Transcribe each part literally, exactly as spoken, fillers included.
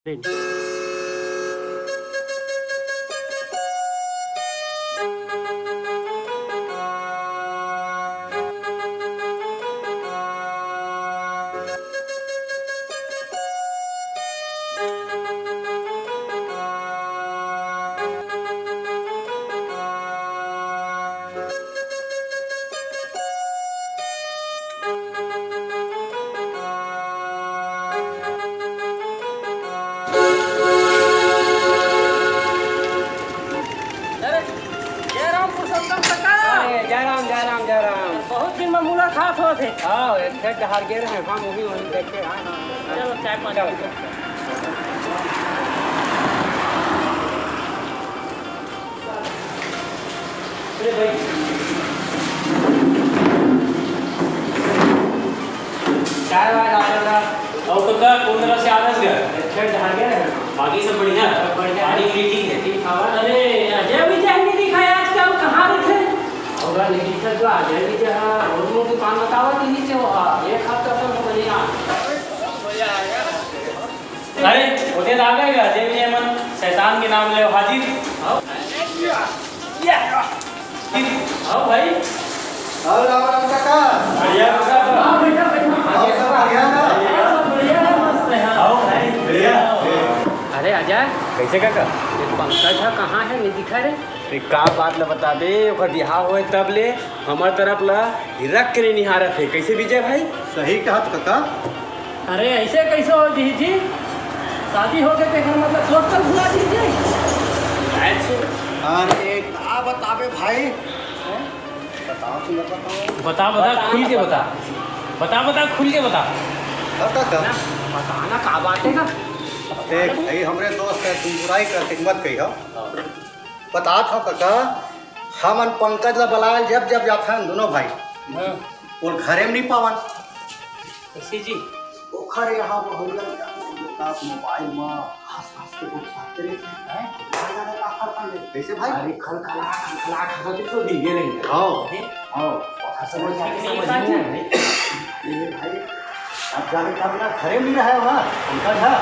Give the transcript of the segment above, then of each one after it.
दिन। अरे, जय राम पुरुषोत्तम काका। अरे, जय राम, जय राम, जय राम। बहुत दिन में मुलाकात होत हे। हाँ, एक ठे डहर गे रहे, हम वही, वही देख के, हाँ, हाँ, हाँ। चलो, चाय पानी चलो। P low. अरे भाई। चाय वाय डाल रहा। और तो का, कौन तरह से आ रहा है? अच्छा, ढागे है। बाकी सब बढ़िया? सब बढ़िया। पानी भी ठीक है? ठीक ठाक। अरे, अजय विजय नहीं दिखाया आजकल, कहाँ रखे? और नहीं दिखा तो अजय विजय, और वो दुकान बतावा कि नीचे हो, हाँ, एक हफ्ता से हम बढ़िया। अरे, ओदे तो आ गए गा, देख लिए मन, शैतान के नाम ले हाजिर। आओ। आओ भाई। आओ राम राम काका। बढ़िया काका। हाँ, बैठा, बैठा। आओ, सब बढ़िया ना? बढ़िया, मस्त है, हाँ। आओ भाई, बढ़िया। अरे अजय, कैसे काका? ये पंकज ह कहाँ है, नहीं दिखा रे? अरे का बात ल बता दे, ओकर बिहाव होए तब ले हमर तरफ ल हिरक के नहीं निहारत हे। कैसे विजय भाई? सही कहत काका। अरे, ऐसे कैसे हो जी जी? शादी हो गए तो एकर मतलब दोस्त तो भुला जी जी। अरे, का बताबे भाई? हैं? बताओ तो, मैं बताऊं। बता, बता, खुल के बता। बता, बता, खुल के बता। बता, बता। ना, बता ना, का बात है का? देख, भाई, हमरे दोस्त है, तुम बुराई करते मत कहियो। बतात हव कका, हमन पंकज ला बलाए जब जब जाथन दुनों भाई, हाँ। ओला घरे में नहीं पावन। कैसे जी? ओखर यहाँ बहुरिया का मोबाइल में हंस हंस के गोठियाते रहिथे, हैं? ना जाने का करथन रे। कैसे भाई? अरे खलखला, खलखला, खलखला के तो भीगे रहिथे। हाँ। हैं? हाँ। ओखर समझ में नहीं, समझ में नहीं। ये भाई, अब जाने का ना घरे में नहीं रहे हो ना, पंकज है।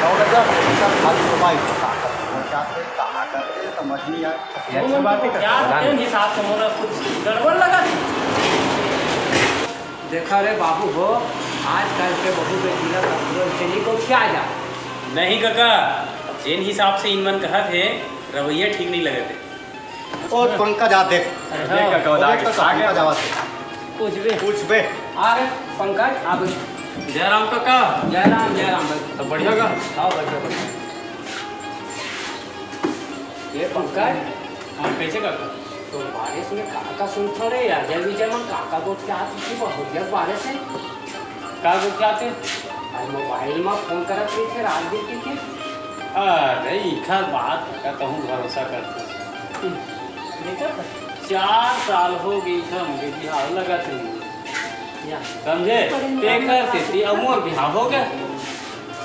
और इधर, इधर खाली मोबाइल चलाते, कहाँ करते, समझ नहीं आता। ये अच्छी बात है, क्या पता नहीं। तेन हिसाब से मोला कुछ गड़बड़ लगा थी। देखा रे बाबू हो, आजकल के बहू बेटी ला कखरो से नहीं गोठिया जा। नहीं कका, जेन हिसाब से इनमन कहत हे, रवैया ठीक नहीं लगत हे। ओ पंकज आ देख। अरे देख हाँ। कका, ओ देख आ गए। पंकज आवत हे। पूछबे। पूछबे। आ रे पंकज, आ बैठ। जय राम कका। जय राम, जय राम भाई। सब बढ़िया का? हाँ, बढ़िया, बढ़िया। ये पंकज। हाँ, कैसे कका? तो बारिश में का का सुनथो रे यार? जय विजय मन का का गोठियात हे बहुत बारिश है। का गोठियात हे? अरे मोबाइल में फोन करत रहिथे रात दिन के। अरे इखर बात का कहूँ भरोसा करते। हम्म, देखा था? चार साल हो गए इखर मुझे बिहाव लगा थे। या। समझे? तेकर सेती अब मोर बिहाव हो गया।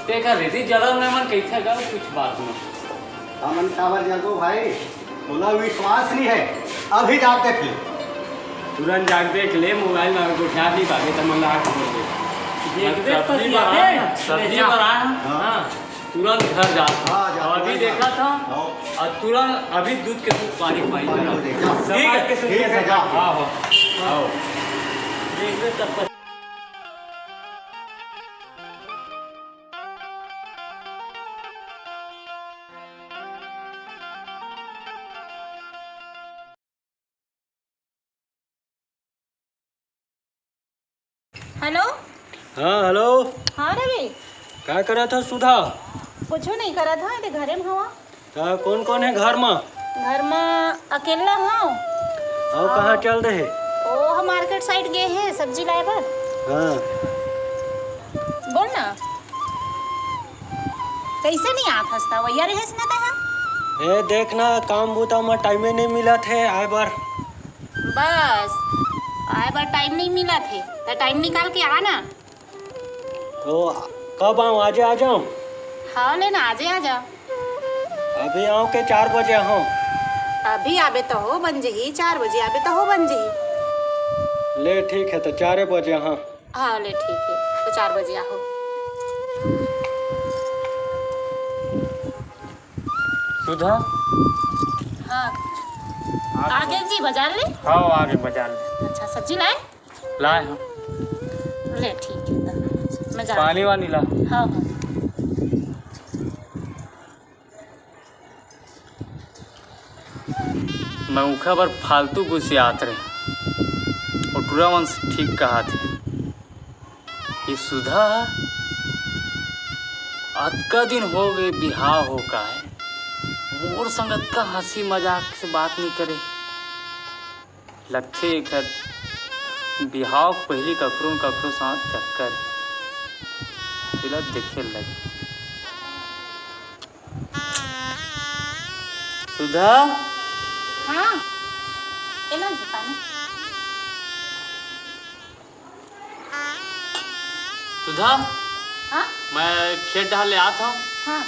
तेकर सेती जलन में मन कैसे गल कुछ बात में। हमन काबर जलबो भाई? तोला विश्वास नहीं है, अभी जाके देख ले। तुरंत जाके देख ले, मोबाइल में गोठिया नहीं पाबे त मन ला आके बोल दे। देखबे बस तो सब्जी किया बना है, ना, सब्जी ले जा। बना ना। हाँ। हाँ, तुरंत घर जा। हाँ, जा, अभी तुरंत देखा जा। था, हाँ। और तुरंत अभी दूध के दूध पानी पानी पानी करा। हो जाए, जा। ठीक है? ठीक है, जा। हाँ, हाँ। हाँ। देखबे तब पर हेलो। हाँ, हेलो। हाँ रवि। का करत हस सुधा? कुछू नहीं करत हँव, एदे घरे म हँव। त कोन कोन हे घर म? घर म अकेल्ला हँव। अउ कहाँ चल दे हे? ओ ह मार्केट साइड गे हे सब्जी लाए बर। हाँ। बोल ना। कइसे नइ आत हस त? वइया रहेस ना तैं ह। ए, देख ना, काम बूता म टाइमे नइ मिलत हे आए बर। बस, आए बर टाइम नइ मिलत हे, त टाइम निकाल के आ ना। तो कब आऊँ? आजे आ जाऊँ? हाँ, ले ना, आजे आ जा। अभी आऊँ के चार बजे आऊँ? अभी आबे त हो बन जही, चार बजे आबे त हो बन जही। ले ठीक हे, त चारे बजे आऊँ। हाँ, ले ठीक हे, त चार बजे आहो। सुधा। हाँ। आ आ गए जी बाजार ले? हाँ, आ गए बाजार ले। अच्छा, सब्जी लाए? लाए हम। ले, ठीक है, तो मैं जा पानी वानी ला। हाँ, हाँ। मैं उखा बर फालतू गुसियात रहे। ओ टूरा मन ठीक कहा थे। ये सुधा ह, अतका दिन हो गए बिहाव हो काय, मोर संग अतका हंसी मजाक से बात नहीं करे। लगथे एकर बिहाव के पहिली ककरो न ककरो साथ चक्कर हे। एला देखे ल लगे। सुधा। हाँ। एला जी पानी। सुधा। हाँ? मैं खेत डहर ले आत हूँ। हाँ।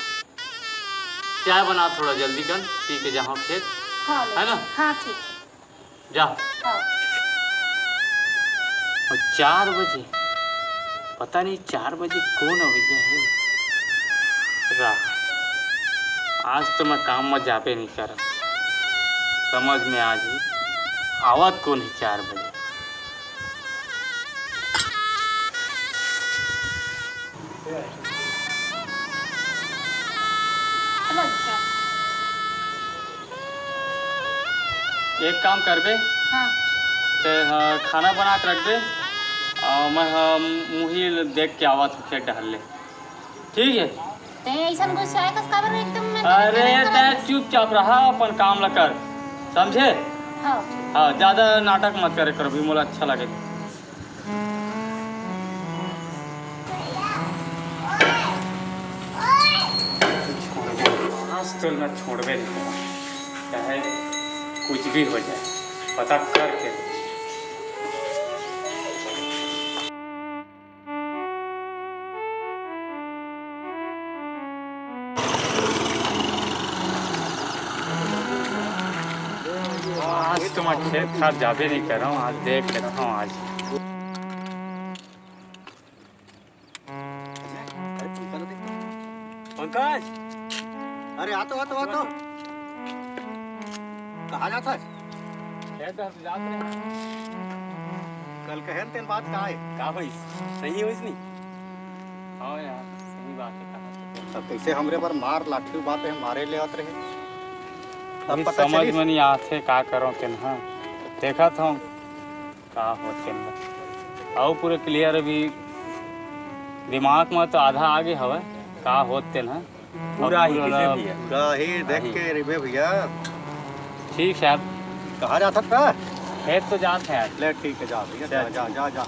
चाय बना थोड़ा जल्दी कन, पी के जाहूँ खेत। हाँ, ले। है ना? हाँ, ठीक। जा। हाँ। और चार बजे, पता नहीं चार बजे कौन अवैया है। रा-, आज तो मैं काम में जाबे नहीं करत। समझ में आ जाई, आवत कौन है चार बजे। एक काम करबे, हाँ। ते, हाँ, खाना बना के रख दे, और मैं, हाँ, मुही देख के आवत हूँ खेत डहर ले। ठीक है। ते ऐसन गुस्साए कस काबर एकदम में अरे, ते चुपचाप रहा, अपन काम ला कर, समझे? हाँ। हाँ, ज्यादा नाटक मत करे कर, भी मोला अच्छा लगे। आज तो मैं छोड़बे नहीं करूँ, चाहे कुछ भी हो जाए, पता करके। आज तो मैं खेत खार जाबे नहीं कर रहा हूँ, आज देख लेता हूँ आज। पंकज, अरे आ तो, आ तो, आ तो। कहाँ जात हस? खेत डहर जात रहे। कल कहे न तेन बात का है? का होइस? सही होइस नहीं? हाँ यार, सही बात है, कहा तो। तब कैसे हमरे बर मार लाठी बात है, मारे ले आत रहे। तब अभी पता समझ चलिस? में नहीं आत है, का करो तेन, हाँ। देखत हूँ, का होत तेन। अउ पूरे clear अभी दिमाग में तो आधा आगे हवय, का होत तेन ह। पूरा ही अब पूरा कइसे भी है। पूरा ही देख के रिबे भैया। ठीक है, अब कहाँ जात हस? खेत तो जात है आज। ले ठीक है, जा भैया, जा, चल, जा, ठीक। जा, जा।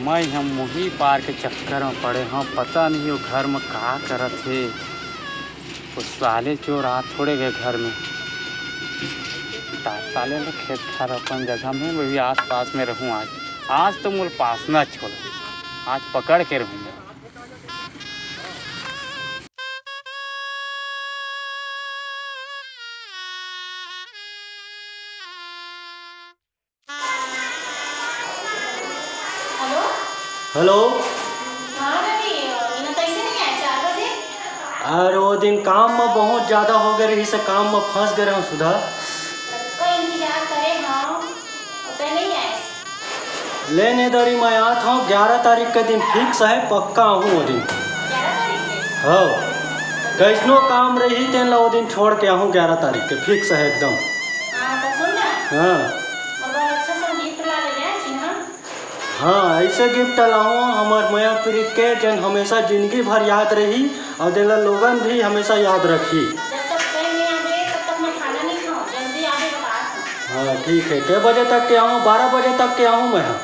मैं हम मुही पार के चक्कर में पड़े हूँ, पता नहीं वो घर में का करत हे। वो साले चोर आ थोड़े गए घर में। ता साले में खेत खार अपन जगह में, मैं भी आस पास में रहूँ आज। आज तो मोर पास ना छोड़, आज पकड़ के रहूँ। हेलो। हेलो। हाँ रवि, इना कैसे नहीं आए चार बजे? अरे वो दिन काम में बहुत ज्यादा हो गए रही से, काम में फंस गए रहूं सुधा। कतका इंतजार करे हम, तै नहीं आए। ले ने दरी मैं आत हूँ, ग्यारह तारीख के दिन fix है, पक्का आहूँ वो दिन। ग्यारह तारीख के? हाँ, कैसनो काम रही तेन ला वो दिन छोड़ के आहूँ, ग्यारह तारीख के fix है एकदम। हाँ, तो सुन ना। हाँ। मोर बर अच्छा सा gift ला ले ले, चिन्हा। हाँ, ऐसे gift लाहूँ हमर मया प्रीत के, जन हमेशा जिंदगी भर याद रही, और तेला लोगन भी हमेशा याद रखी। जब तक तै नहीं आबे, तब तक मैं खाना नहीं खाऊँ। जल्दी आबे, बता। हाँ, ठीक है। कै बजे तक के आहूँ? बारह बजे तक के आहूँ मैं। हाँ,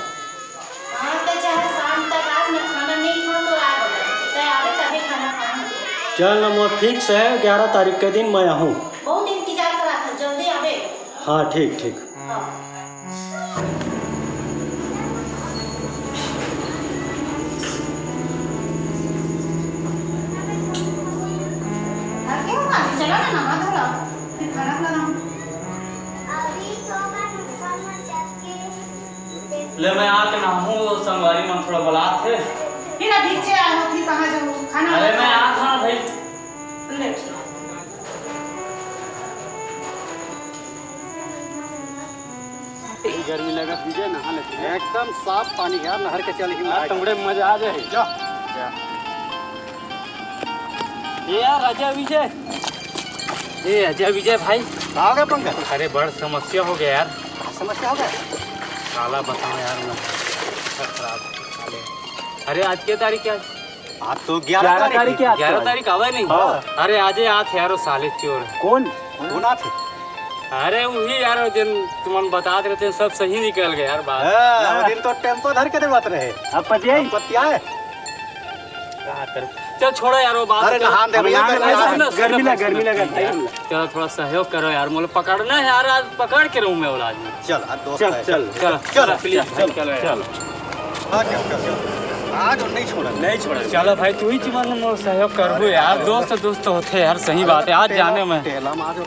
तो चाहे शाम तक आ, मैं खाना नहीं खाऊँ तो आ जाऊँ। तै आबे तबे खाना खाऊँ। चल ना, मोर fix है, ग्यारह तारीख के दिन मैं आहूँ। बहुत इंतजार करा था, जल्दी आबे। हाँ, ठीक, ठीक। हाँ। अभी तो मैं नहा धोला, फिर खाना बनाऊँ। अभी तो मैं नहा धोला, जाके ले, मैं आके नहाहूँ, संगवारी मन थोड़ा बलात हे। फिर अभी से आए हो, फिर कहाँ जाओ? खाना अरे, मैं आत हँव ना भाई। ले, ठीक। गर्मी लगत विजय, नहा लेते हैं। एकदम साफ पानी यार, नहर के चल ही आज तो बड़े मजा आ जाए। जा। ए यार, राजा विजय। ए, अजय विजय भाई। का हो गया पंकज? अरे, बड़ समस्या हो गया यार। का समस्या हो गया? काला बताओ यार, मैं खराब साले। अरे, आज के तारीख क्या है? आज तो ग्यारह तारीख है। ग्यारह तारीख आवे नहीं? हाँ। अरे, आजे आत हे यार, वो साले चोर। कौन? कौन आत हे? अरे, वही यार, वो दिन तुमन बतात रहे थे, सब सही निकल गया यार बात। हाँ, वो दिन तो टेम्पो धर के देवत रहे। अब पतिया ही? अब पतिया है। का करूं? चल छोड़ो यार वो बात, अरे चलो। नहान दे भैया, नहान दे, गर्मी लगा, गर्मी लगा, गर्मी लगा। चलो थोड़ा सहयोग करो यार, मोला पकड़ना है यार, आज पकड़ के रहूं मैं वो आदमी। चल, आज दोस्त चल, है, चल, चल। चलो, चलो, चलो, please, चल, चलो यार। चल। आज, आज, आज, आज नहीं छोड़ा। नहीं छोड़ा। चलो भाई, तू ही जीवन में मोर सहयोग करबो यार, दोस्त, दोस्त होते यार, सही बात है, आज जाने में। तेला मार।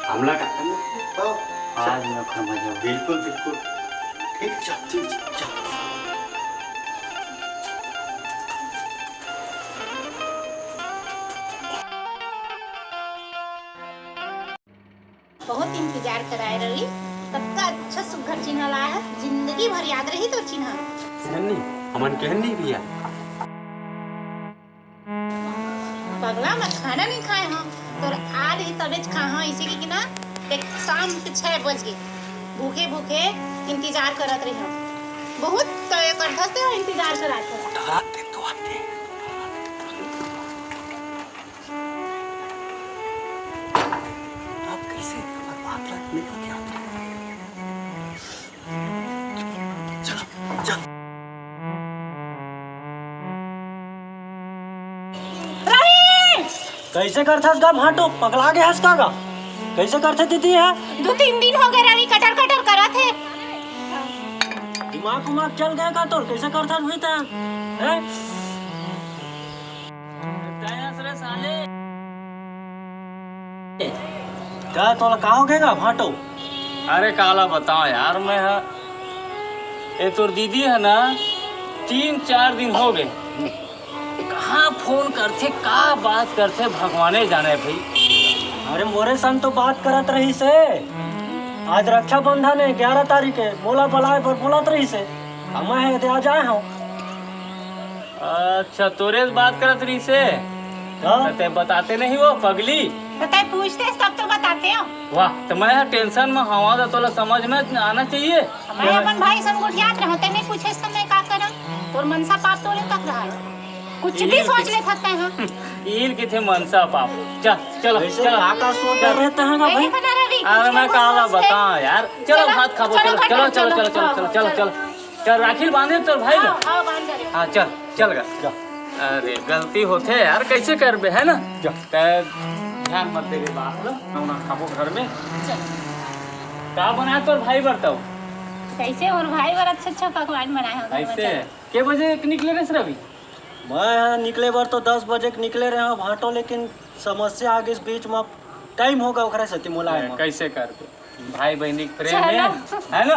हमला का करना? हाँ। आज मैं ओकर मजा। बिल्कुल, बिल्कुल। ठीक, चल, चल, चल, चल। बहुत इंतजार कराए रही, कतका अच्छा सुघर चिन्हा लाए हस, जिंदगी भर याद रही तोर चिन्हा। केहन नहीं, हमन केहन नहीं भैया। पगला, मैं खाना नहीं खाए हूँ, तोर आल ही तबेच खा हूँ, इसी की ना देख, शाम के छह बज गए, भूखे भूखे इंतजार करत रही हूँ। बहुत तय करथस ते इंतजार करात हूँ। रात दिन तो आते। अब कैसे? अब बात रात में क्यों क्या? चलो, चल। रवि! कैसे करथस गा भांटो? पगला गे हस का गा? कैसे करथे दीदी है? दो तीन दिन हो गए रवि, कटर कटर करत हे। दिमाग उमाग चल गया का तोर? कैसे करथस भाई तैं? हैं? का तोला का हो गे गा भांटो? अरे काला बताओ यार, मैं ह, ये तोर दीदी है ना, तीन चार दिन हो गए, कहाँ फोन करथे, का बात करथे, भगवाने जाने भाई। अरे मोरे संग तो बात करत रहिस हे, आज रक्षाबंधन है ग्यारह तारीख है, मोला बुलाए बर बोलत रहिस हे, हम हे दे आ जाए हूँ। अच्छा, तोरे से बात करत रहिस हे? हाँ। त तैं बताते नहीं वो पगली। त तैं पूछते तब तो बताते हो। वाह, त मैं ह टेंशन में हवा, त तोला समझ में आना चाहिए। मैं अपन भाई संग गोठियात रहूं, तैं नहीं पूछे त मैं का करूं? तोर मनसा पाप तोरे तक रहा है, कुछ भी सोच ले सकते हैं। ईर किथे मनसा पाप। चल, चलो, वैसे चलो। का का सोच रहे हैं का भाई? अरे मैं काला बताओ यार। चलो भात खाबो, चलो, चलो, चलो, चलो। चल, राखी ल बांधे तोर भाई ला। हाँ, हाँ, बांध दे। हाँ, चल, चल गा। जा। अरे, गलती होथे यार, कैसे करबे, है ना? जा। तैं ध्यान मत दे रे बात ला, खाना खाबो घर में। चल। का बनाए तोर भाई बर तब? कैसे मोर भाई बर अच्छा अच्छा पकवान बनाए हो घर में, कैसे? चल। के बजे के निकले रहे रवि? मैं निकले बर तो दस बजे के निकले रहे हूँ भांटो, लेकिन समस्या आ गई बीच में, टाइम होगा ओकरे सेती मोला आए में। कैसे करबे? भाई बहनी के प्रेम है, चलो। है ना?